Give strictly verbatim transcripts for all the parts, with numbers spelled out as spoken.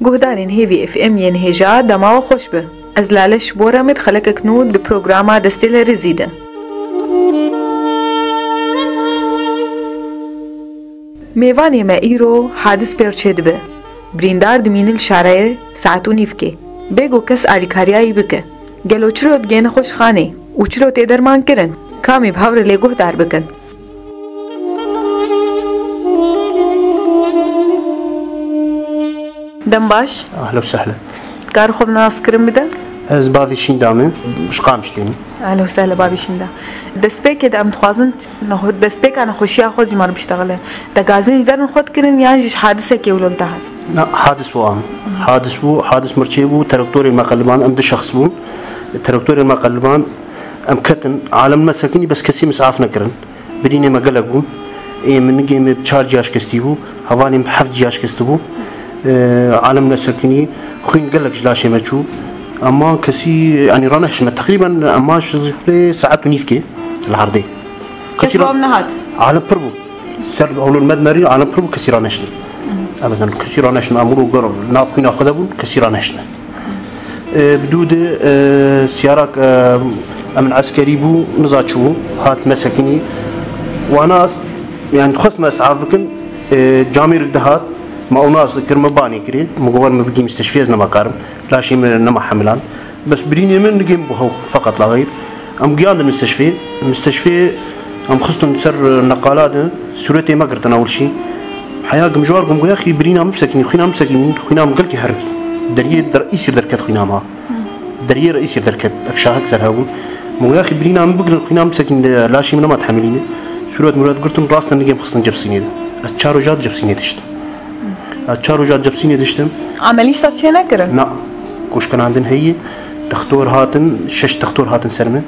Guhdarên Hêvî F M yên hêja dema we xweş be. Ez Lale ji bo re me di xelekek nû di programa Destê Lerêzî de. Mêvanê me îro Hadis pê re çêdibe. Birîndar dimîne li şareyê saet û nîvkê. Bê ku kes alîkariya wî bike. Gelo çilo digihîne xweşxanê û çilo tê derman kirin? Kamê bi hev re lê guhdar bikin. Dem baş. Ahla û sehla. Dikare xwe bi nas kirin bide? Ez bavê Şînda me, ji Qamişlê me. Ehla û sehla bavê Şînda. Destpêkê de em dixwazin nexwe-, destpêka nexweşiya xwe ji me re biştexile. Te gazîn ji derin xwe dikirin yan jî ji hadisekê wilo li te hat? Na, hadis bû am. Hadis bû, hadis mirçê bû, teraktorên me qeliban, em du şexs bûn. Teraktorên me qeliban, em ketin, alem me sekinî, bes kesî misaf nekirin. Birînê me gelek bûn. Ê min nigê me bi çar ciya şikestî bû. Hevalê min bi heft ciya şikestî bû. Ee, alem nesekinî. Xwîn gelek ji laşê me çû. Ema kesî, yanî, ranehiştime. Teqrîben ema ji xulê saet û nîvkê li erdê. Kes Kesî ra-, wan nehat? Alem pir bû. Ser hewlên me dimerî, alem pir bû, kesî ranehiştine. Ebeden, kesî ranehiştine. Em wilo gor nav xwîna xwe de bûn, kesî ranehiştine. Ee, bi dû de, ee, siyarak, ee, emin eskerî bû, niza çi bû, hat me sekinî. Wana, yani, dixwest me esaf bikin, ee, camêrek dihat, me ew nas dikir, me banê kirê, me got, "Wer me bigî misteşfê, ez nema karim, laşê me nema hemilan." Bes birînê min nigê min bû hew, feqet la xeyr. Em giyandin misteşfê, misteşfê em xistin ser neqala de, sûretê me girtin ewil şî. Heya gimjwar bûm, goya xî birîna min bisekinî, xwîna min bisekinî, xwîna min gelkî herikî. Deriyê der-, îsîr derket xwîna me. Deriyê re îsîr derket, ev şahid ser hebûn. Min goya xî birîna min bigirin, xwîna min bisekinî, laşê min nema dihemilîne. Sûret muret girtin, rastin nigê min xistin cebsînê de. Ez çar roja di cebsînê diştim. Ez çar roja di cebsînê diştim. Amelî ji te çê nekirin? Na. Koşkinandin heye. Textor hatin, şeş textor hatin ser min.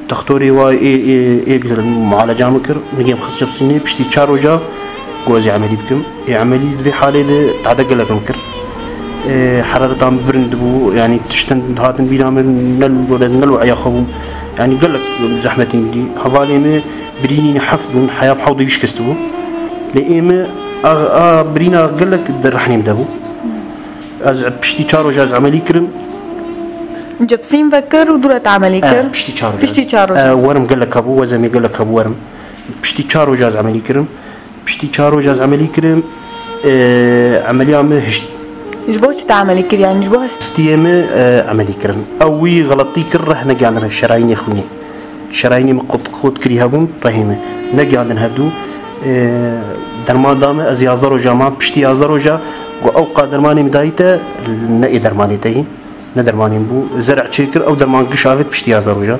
Textorê wa ê, ê, ê girin, mualeca min kir. Nigê min xist cebsînê. Piştî çar roja got ez ê emelî bikim. Ê emelî di vê halê de tade gelek min kir. Ê, herareta min bilind bû. Yani tiştin hatin bîra min, ne li were, ne li weya xwe bûm. Yani gelek zehmetî min dî. Hevalê min birînî heft bûn, heya bi hewdê wî şikestibû. Lê ê min a, a birîna gelek di rehnê min de bû. Ez piştî çar roja ez emelî kirim. Cebsîn vekir û dû re te emelî kir? E, piştî çar roja. Piştî çar roja. E, werim gelek hebû, wezemê gelek hebû werim. Piştî çar roja ez emelî kirim. Piştî çar roja ez emelî kirim. E, emeliya min hişt. Ji bo çi te emelî kir, yani ji bo hişt? Stiyê min, e, emelî kirin. Ew wî xeletî kir, reh negihand reh şerayînê xwînê. Şerayînê min qut, qut kirî hebûn, rehê min. Negihand hevdû. E, derman da min, ez yazdeh roja mam, piştî yazdeh roja, got ew qa dermanê min dayî te, ne ê dermanê te yî. Ne dermanê min bû. Zerec çêkir, ew derman giş avêt piştî yazdeh roja.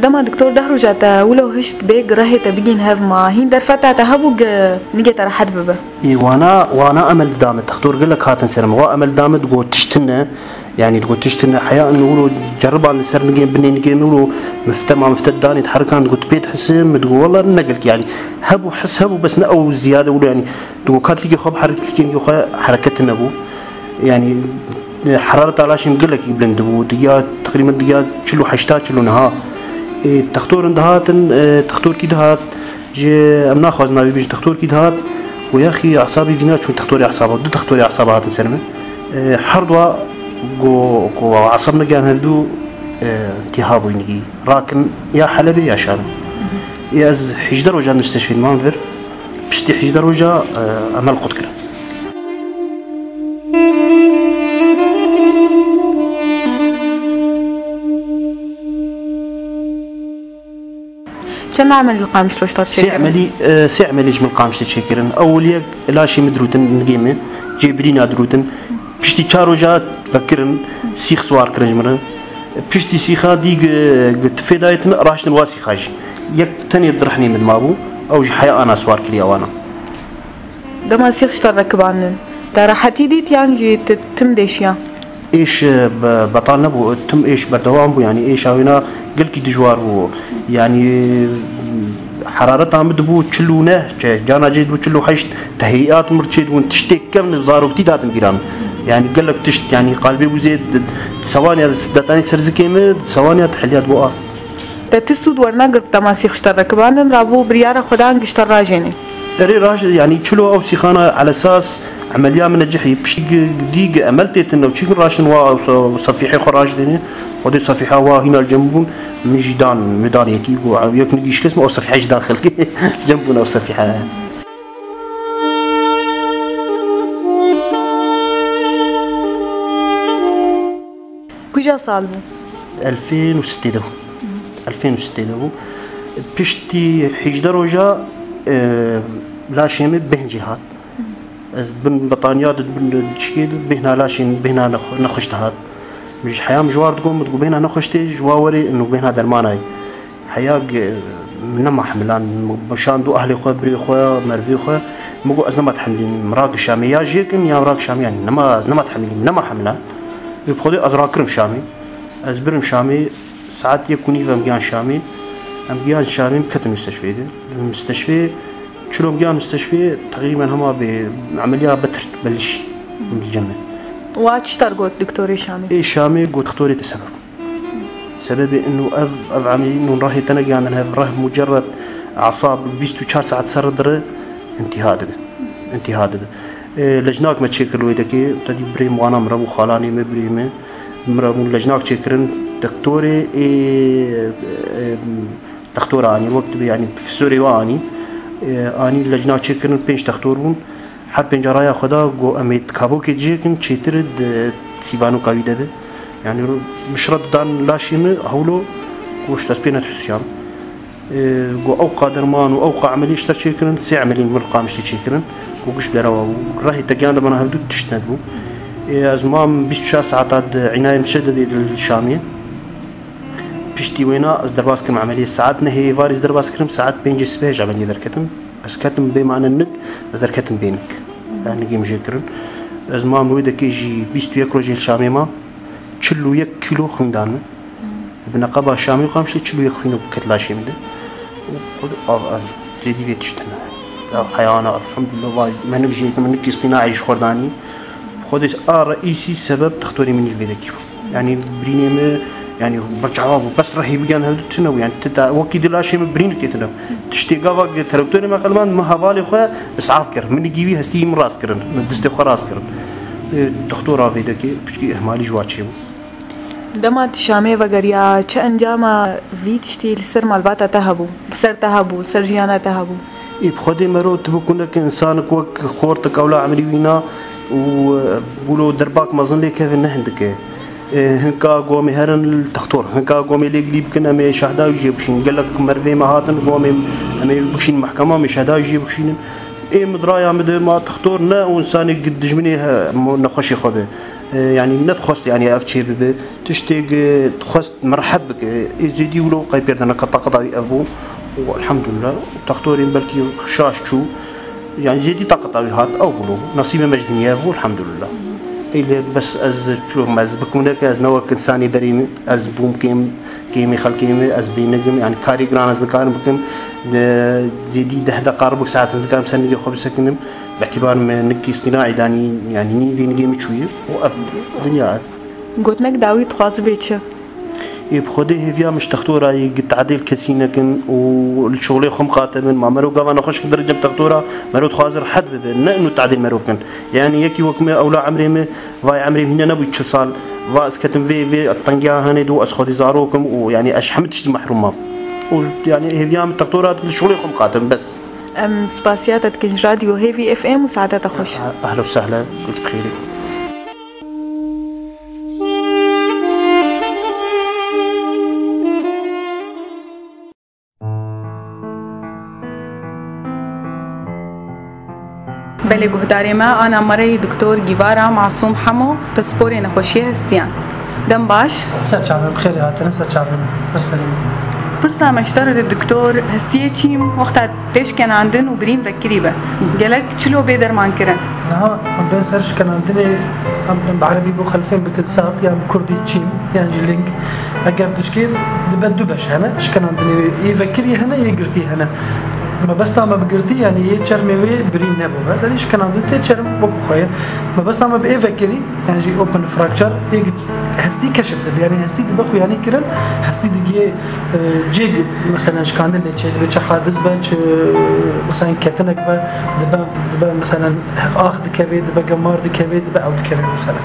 Dema doktor deh roja te wilo hişt bê, rehê te bigîn hev ma, hîn derfeta te hebû ge nigê te rehet bibe? Ê, wana, wana emel dida min. Textor gelek hatin ser min. Wa emel da min, digot tişt tune. Yani digot tişt tune. Heya in wilo ceriban li ser nigên binê nigê min wilo mifte ma mifte danê diherikan, digot pê dihisi, min digot wela ne gelkî yani. Hebû his hebû bes ne ew ziyade wilo yani. Digot ka tilkê xwe biherik, tilkên xwe hereket nebû. Yani, e, herareta laşê min gelekî bilind bû. Digiya, teqrîben digiya çil û heşta, çil û neh. E, textorin dihatin, e, textorkî dihat, ji, em naxwazin navê bêjin, textorkî dihat, û yaxî esabê vîna çûn textorê esaba, du textorê esaba hatin ser min. E, her dua go, go esab negihan hevdû, e, tîha bûyî nigî. Rakin ya Helebê ya Şamê. E, ez hejdeh rojan misteşfê diman vir. Piştî hejdeh roja, e, emel qut kirin. Çend emelî li Qamişlo ji te re çêkirin? Sê emelî, e, sê emelî ji min Qamişlê çêkirin. Ewiliyek laşê min dirûtin, nigê min, cê birîna dirûtin. Piştî çar roja vekirin, sîx siwar kirin ji min re. Piştî sîxa dî gi, gi tifê dayêtin, raştin wa sîxa jî. Yek tenê di rehnê min de mabû, ew ji heya ana siwar kiriya wana. Dema sîx ji te re vekibandin, te rehetî dît yan jî tu tim dêşiya? Êş, e, be-, betal nebû, tim êş berdewam bû, yani êşa wêna gelkî dijwar bû. Yani, e, herareta min dibû çil û neh, ce-, cana cê dibû çil û heşt, tehiyat min çê dibûn, tiştê kevn zaroktî datin bîra min. Yani gelek tişt, yani qalbê wizê di, di sevaniya detanî ser zikê min, di sevaniya teheliya dibû a. Te ti sûd wernegirt dema sîx ji te rekibandin, rabû biryara xwe dan giş te rajênê. Erê raş, yanî çilo ew sîxana elesas emeliya min necihî, piştî gi-, dî gi emel têtin ew çî raştin wa ew se-, sefîhê xwe rajdêne. Xwedê sefîha wa hîna li cem bûn, min jî dan, min dan yekî got, ew yek min gîş kes min ew sefîhe jî dan xelkê. Cem bûn ew sefîhe. Kuja sal bû? Elfên û sitê de bû. Elfên û sitê de bû. Piştî hîjdeh roja, e, laşê min bêhn jê hat. Ez bin betaniya de, bin çikê de bêhna laşên, bêhna nexwe-, nexweş dihat. Min ji heya min ji war digot, min digot bêhna nexweş tê, ji wa werê û bêhna dermanayê. Heya ge-, min nema hemilan, min şand û ahlê xwe, birê xwe, merivê xwe. Min got ez nema dihemilînim, min rake Şamê, ya jê kin ya rake Şamê, yanî nema, ez nema dihemilînim, nema hemilan. Ê bi Xwedê ez rakirim Şamê. Ez birim Şamê, saet yek û nîv em giyan Şamê. Em giyan Şamê, min ketin müsteşfê de. Müsteşfê, çilo em giyan müsteşfê, teqrîben hema bê emeliya betir belişî min cem e. Wa çi te got doktorê Şamê? Ê Şamê got doktorê te sebeb. Sebebê inu ev, ev emelî inu rehê te negiyandin hev, reh mucerred asab bîst û çar saet ser dire intiha dibe. Intiha dibe. E, lejnak me çêkir li wê dekê, te dî birê wana min re bû, xalanê me, birê me, min re bûn lejnak çêkirin, doktorê ê, e, textora anî, wek dibe, yanî profesorê we anî, e, anî lejnak çêkirin, pênc textor bûn. Her pênca raya xwe da, got, em ê kabokê cihêkin, çêtir di sîvanoka wî de be. Yanî, min şire didan laşê min, hewlo, got, ji dest pê nedihusiyam. E, got, ew qa derman û ew qa emelî ji te çêkirin, sê emelî min Qamişlî çêkirin. Got, giş berawa bû. Rehê te giyan de bana hevdu tişt nebû. E, ez mam bîst û çar saeta di înayê min şe de dê di Şamê. Piştî wêna ez derbas kirim emeliyê. Saet nehê êvarî ez derbas kirim, saet pêncê sibehê ji emeliyê derketim. Ez ketim bê mane nik, ez derketim bê nik. Yani nigê min jê kirin. Ez mam wê dekê jî bîst û yek rojê li Şamê mam. Çil û yek kîlo xwîn dan min. Bi neqeba Şamê xwam ştê çil û yek xwîn ket laşê min de. Û xwe av, av, zêdî vê tiştine. Ya heyana, elhamdulillah, vay, me nik jê, me nik îstîna ji xwe danî. Xwedê a reîsî sebeb textorê min îl vê dekî bû. Yanî birînê me, yanî bi çawa bû, bes rehî bigiyan hevdu tune bû. Yanî ti ta wekî di laşê min birîn kê tune. Tiştê gava ki traktörê me qelband, min hevalê xwe isaf kir. Min gî wî hestî min rast kirin. Min distê xwe rast kirin. E, doktora vê dekê piçkî ihmalî ji wa çêbû. Dema tu Şamê vegeriya, çi encama vî tiştî li ser malbata te hebû, li ser te hebû, li ser jiyana te hebû? Ê, bi Xwedê mero, tu bikû neke însanik wek xortik ewla emrî wîna û, e, wilo derbak mezin lê keve ne hindik e. E, hinka gomê herin li textor, hinka gomê lê gilî bikin, em ê şehda wî jê bikşînin. Gelek merivê me hatin gomê em ê bikşînin mehkema, em ê şehda wî jê bikşînin. Ê min raya min de ma textor ne û însanê dijminê he, mo-, nexweşê xwe be. E, yanî nedixwest, yanî ev çê bibe. Tiştê gi dixwest merheb bike. Ê zêdî wilo qey pêr de neke taqeta wî ev bû. Û elhamdulillah. Textorên belkî şaş çû. Yanî zêdî taqeta wî hat, ew wilo. Nesîbê me ji dinyayê bû, elhamdulillah. Ê lê bes ez çûm, ez bikim neke, ez ne wek insanê berê min, ez bûm kêm, kêmê xelkê min, ez bênik im, yanî karê giran ez nikarim bikim. Di zêdî deh deqa ribik saet ez nikarim ser nigê xwe bisekinim. Betîbar me nik îstîna îdanî, yanî nîvê nigê min çûye û ev dinya ev. Gotinek dawî dixwazibê çi? Ê bi Xwedê hêviya min ji textora yê gi tadêl kesî nekin û li şixulê xwe miqate bin. Ma mero gava nexweşik dirin cem textora, mero dixwaze rehet bibe. Ne inu tadêl mero bikin. Yanî yekî wek me ewla emrê me, vay emrê hîne nebû çil sal. Va ez ketim vê, vê tengiya henê do ez xwedî zarok im û yanî ez ji hemî tiştî mehrûm mam. Û yanî hêviya min textora li şixulê xwe miqate bin, bes. Em spasiya te dikin ji Radyo Hêvî F M û saeta te xweş. Ehla û sehla, gul xêrê. Belê guhdarê me, ana me re yî Doktor Gîvara Masûm Hemo, pisporê nexweşiyê hestiyan. Dem baş. Ser çavê, bi xêrê hatine, ser çavê, ser serê. Pirsa me ji te re, doktor, hestiyê çîm, wexta tê şkenandin û birîn vekirî be. Gelek çilo bê dermankirin? Niha em bên ser şkenandinê, em, em bi erebî bû xelfên bikin sap, yan bi kurdî çîm, yan jî ling. Eger dişkê dibe du beş hene, şkenandinê yê vekirî hene, yê girtî hene. Mebesta me bi girtî, yanî yê çermê wê birîn nebû be. Derî şikenandin tê çerm wekî xwe ye. Mebesta me bi ê vekirî, yanî jî open fracture, ê hestî keşif dibe. Yanî hestî dibe xuyanî kirin, hestî digihê, e, cê, meselen şikandin lê çê dibe, çi hadis be, çi, meselen ketinek be, dibe, dibe meselen ax dikeve, dibe gemar dikeve, dibe ew dikeve meselen.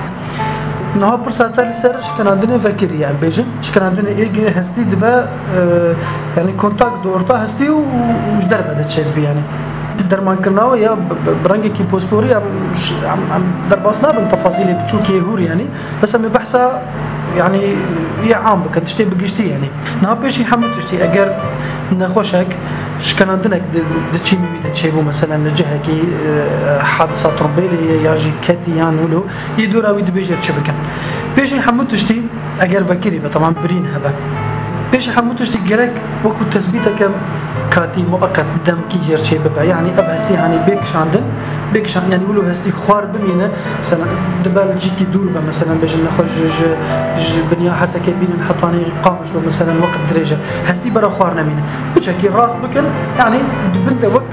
Niha pirsa te li ser şikenandinê vekirî, em bêjin, şikenandinê ê hestî dibe, e, yanî kontak di orta hestî û, û ji derve de çêdibî, yanî dermankirina wê ya bi, bi, bi rengekî posporî em, em, em derbas nabin tefasîlê biçûkê hûr, yanî bes em ê behsa, yanî yê am bikin, tiştê bi giştî, yanî. Niha pêşî hemû tiştî, eger nexweşek, şikenandinek di, di çîmî wî de çêbû, meselen li cihekî, e, hadisa tirbêlê ye, yan jî ketî, yan wilo, yê dora wî dibêje çi bikin. Pêşî hemû tiştî, eger vekirî be, temam birîn hebe. Pêşî hemû tiştî gerek wekû tesbîteke katî, mueqet, demkî jêr çê bibe. Yanî ev hestî hanî bê kişandin, bê kişandin, yanî wilo hestî xwar bimîne, mesela dibe li cîkî dûr be, mesela bêjin nexweş ji, ji, ji biniya Hesekê bînin hetanî Qamişlo, mesela weqt dirêj e. Hestî bera xwar nemîne. Piçekî rast bikin, yanî di bin de wek,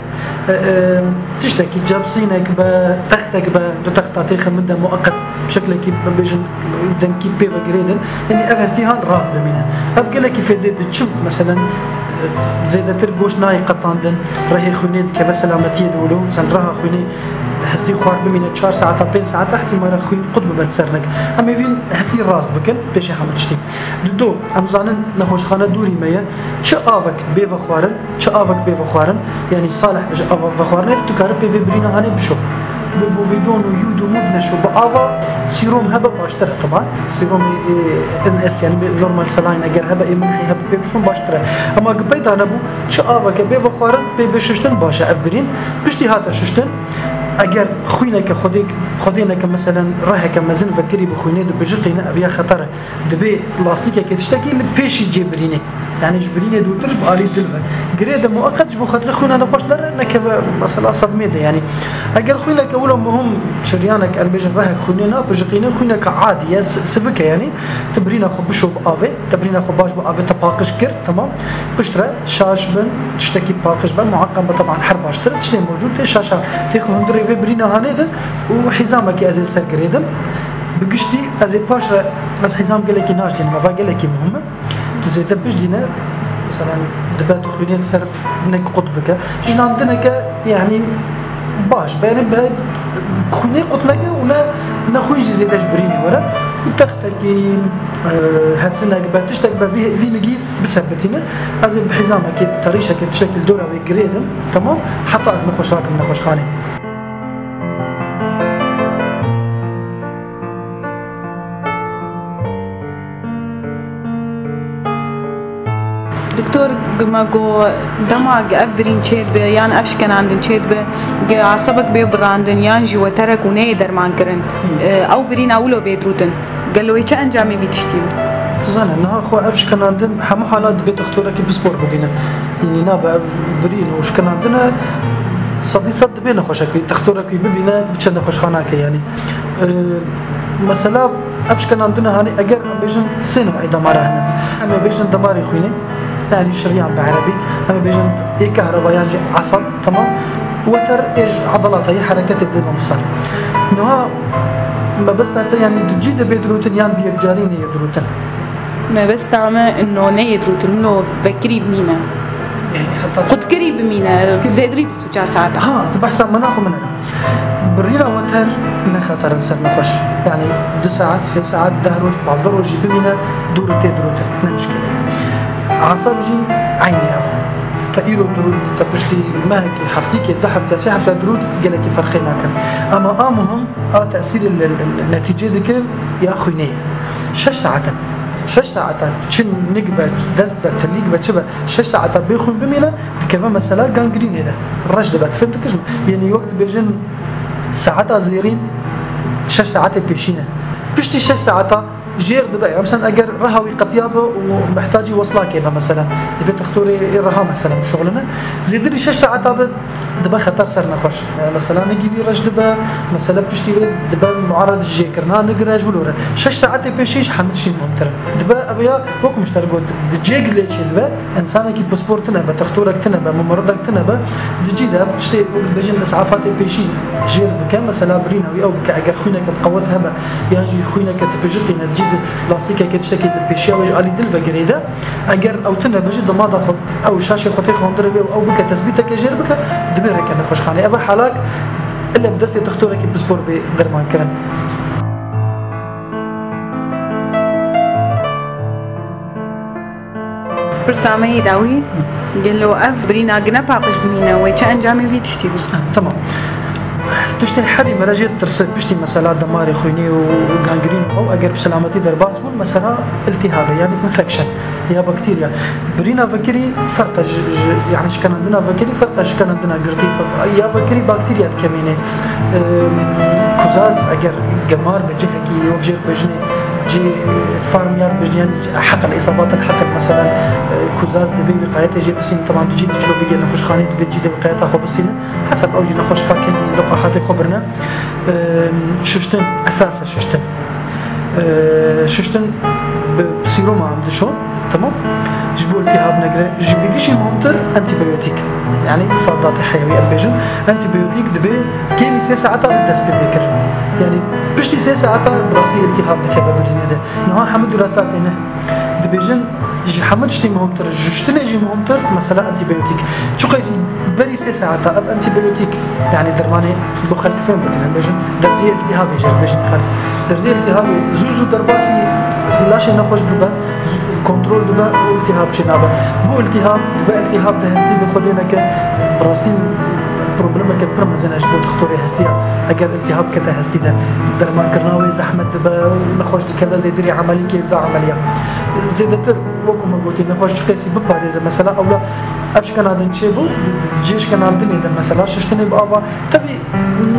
e, e, tiştekî cebsînek be, textek be, du texta têxe min de mueqet, bi şeklekî bibêjin demkî pê ve girêdin. Yanî ev hestî han rast bimîne. Ev gelekî fêdê di çi, meselen, e, zêdetir goşt nayê qetandin, rehê xwînê dikeve selametiyê de wilo, sen reha xwînê hestî xwar bimîne çar saeta, pênc saeta, ihtimala xwîn qut bibe li ser nik. Em ê vîn hestî rast bikin, pêşê hemû tiştî. Di do, em zanin nexweşxane dûrî me ye, çi avek bê vexwarin, çi avek bê vexwarin, yanî salih bi ji ava vexwarinê re tu kare pê vê birîna hanê bişo. Bi bovîdon û yûd û mûd neşo, bi ava sîrom hebe baştir e, teban. Sîromê, e, N S, yanî bi normal saline eger hebe, ê milhî hebe pê bişon baştir e. Ema gi peyda nebû, çi aveke bê vexwarin, pê bê şuştin baş e ev birîn. Piştî hate şuştin, eger xwîneke xwedê, xwedêneke meselen reheke mezin vekirî bi xwînê de bijiqîne, ev ya xeter e. Dibê lastîkekê tiştekî li pêşî cê birînê. Yanî ji birînê dûtir bi alî dil ve. Girê de mueqet ji bo xatirê xwîna nexweş nere, nekeve mesela sedmê de yanî. Eger xwîneke wilo muhim çiryanek, em bêjin rehek xwînê napijiqîne, xwîneke adî ye, si-, sivik e yanî. Tu birîna xwe bişo bi avê, te birîna xwe baş bi avê te paqij kir, temam. Piştre şaş bin, tiştekî paqij be, mueqem be, teban her baştir. Tiştê mewcûd tê şaşa. Tê xwe hundirê vê birîna hanê de û hîzamekî ez ê li ser girêdim. Bi giştî ez ê paş re, ez hîzam gelekî naştînim, eva gelekî muhim e. Tu zêde bijdîne, meselen, dibe tu xwînê li ser nek qut bike. Jinandineke, yanî, baş be, yanî, be, xwînê qut neke û ne, ne xwîn jî zêde ji birînê were. Û textekî, e, hesinek be, tiştek be, vî, vî nigî bisebitîne. Ez ê bi hîzamekê, bi terîşekê, bi şekil dora wê girêdim, temam, heta ez nexweş nakim nexweşxanê. Doktor, me got, dema ev birîn çêdibe yan ev şikenandin çêdibe, asebek bê birandin yan jî weterek û neyê dermankirin, e, ew birîna wilo bê dirûtin. Gelo wê çi encamê vî tiştî? Tu zane, niha xwe ev şikenandin hemû halat dibê textorekî pispor bibîne. Yanî nabe ev birîn û şikenandine sedî sed dibê nexweşek wî, textorek wî bibîne, biçe nexweşxanake yanî. E, mesela ev şikenandine hanî eger em bêjin sê new'ê demara hene. Em ê bêjin demarê xwînê, yanî şiryan bi erebî. Em ê bêjin ê kehreba yan jî eseb, temam. Weter ê ji edalata yê hereketê dê mefsel. Niha mebesta te yanî di cî de bê dirûtin yan bi yekcarî neyê dirûtin? Mebesta me no neyê dirûtin, no vekirî bimîne. Yanî heta qutkirî bimîne, zêdirî bîst û çar saeta. Ha, tu behsa mena xwe min e. Birîna weter ne xeter li ser nexweş. Yanî du saet, sê saet, deh roj, pazdeh roj jî bimîne, dûr tê dirûtin, ne mişkil e. Asab jî eynî ew. Te îro dirût, te piştî mehekê, heftîkê, du hefte, sê hefte dirût, gelekî ferqê nake. Ema a muhim, a tesîrê li, li, li netîcê dike ya xwînê ye. Şeş saet e. Şeş saeta çi nik be, dest be, tilîk be, çi be, şeş saeta bê xwîn bimîne, dikeve mesela gangrînê de. Reş dibe, tu fêm dikij min? Yanî wek dibêjin saeta zêrîn şeş saetê pêşîn e. Piştî şeş saeta jêr dibe. Ya, mesela eger reha wî qetiya be û mihtacî weslakê be mesela, dibê textorê ê reha mesela bişuxuline. Zêdirî şeş saeta be, Dibe xeter ser nexweş. Mesela nigî wî reş dibe, mesela piştî vê dibe muarred ji jêkirina nigire ji bilore. Şeş saetê pêşî ji hemî tiştî muhimtir in. Dibe ev ya, wek min ji te re got, di cê gilê çêdibe, însanekî pispor tune be, textorek tune be, mumeridek tune be, di cî de ev tiştê wek dibêjin îs'afatê pêşî jêr bike, mesela birîna wî ew bike, eger xwîneke bi qewet hebe, yan jî xwîneke dipijiqîne, di cî de lastîkeke tiştekî li pêşiya wê ji alî dil ve girêde, eger ew tune be jî dema de xwe ew şaşê xwe têxe hundirê wê û ew bike tesbîteke jêr bike, dibê rêke nexweşxanê. Ev halak ile bi destê textorekî pispor bê dermankirin. Pirsa me yê dawî, gelo ev birîna gine paqij bimîne, wê çi encamê vî tiştî bî? Tamam. Tiştê herî me re jê ditirse piştî mesela demarê xwînê û gangrîn û ew eger bi selametî derbas bûn, mesela iltîhabê, yani infection ya bakterya. Birîna vekirî ferq e ji, ji, yani şikenandina vekirî ferq e ji şikenandina girtî, ferq e. Ya vekirî bakterya dikevêne. Em, kuzaz eger gemar be cihekî wek jê bejinê cê farmyard bejinê, yani heqil, îsabat el heqil, mesela, e, kuzaz dibê wîqayetê jê bisînin, teban tu cî diçû bigê nexweşxanê dibê cî de wîqayeta xwe bisînin. Hesab ew jî nexweşka kengî li qahatê xwe birine. Em, şuştin, esas e şuştin. Ee, şuştin bi sîroma em dişon, tamam. Ji bo iltihab negire, ji bîgişî muhimtir antîbiyotik. Yani sadatê heyewî em bêjin. Antîbiyotik dibê kêmî sê saeta de dest pê bê kir. Yani piştî sê saeta bi rastî iltihab dikeve birînê de. Niha hemû dirasatê ne dibêjin, ji hemû tiştî muhimtir, ji şuştinê jî muhimtir, mesela antîbiyotik. Çiqasî berî sê saeta ev antîbiyotik, yani dermanê bo xelk fêm bikin, em bêjin derziyê iltihabê jê dibêjin xelk. Derziyê iltihabê zû zû derbasî laşê nexweş bibe, zû kontrol dibe û iltihab çê nabe. Bu iltihab dibe iltihab di hestî bi xwedê neke, bi rastî problemeke pir mezin e ji bo dixtorê hestiya. Eger iltihab kete hestî de, dermankirina wê zehmet dibe û nexweş dikeve zêdirî emelî kê da emeliya. Zêdetir wekû me gotî, nexweş çiqasî biparêze. Mesela ewla ev şikenandin çêbû, di, di, di cê şikenandinê de mesela şiştinê bi ava, tevî,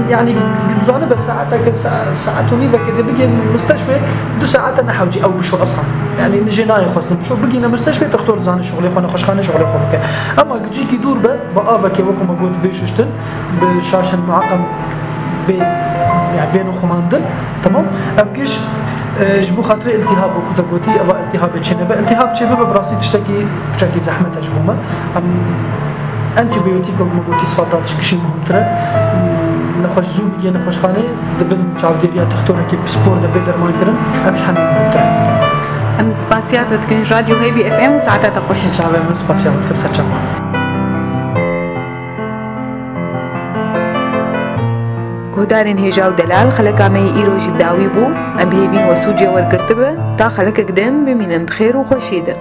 yani, dizanibe saeteke, sa-, saet û nîveke de bigê misteşfê, du saete nehewcî ew bişo eslan. Yani, nijê nayê xwestin bişo, bigîne misteşfê, textor dizane şixulê xwe, nexweşxanê şixulê xwe bike. Ema gicîkî dûr be, bi aveke wekû me got bê şuştin, bi şaşên mueqem bê, yani bêne xumandin, tamam. Ev giş, e, ji bo xatirê iltihab, wekû te gotî, eva iltihabê çênebe. Iltihab çêbibe, bi rastî tiştekî piçekî zehmet e ji bo me. Em antîbiyotik, wekû me gotî, sadat ji gişî muhimtir e. Nexweş zû bigihê nexweşxanê, dibin çavdêriya dixtorekî pispor de bê dermankirin, ev ji hemî muhimtir e. Em spasiya te dikin ji Radyo Heyvî F M û saeta te xweş. Çavê min spasiya te dikim, ser çava. Guhdarên hêja û delal, xeleka me yê îro jî bi dawî bû. Em bi hêvîn we sûcê wergirtibe. Ta xelekek din bimînin di xêr û xweşiyê de.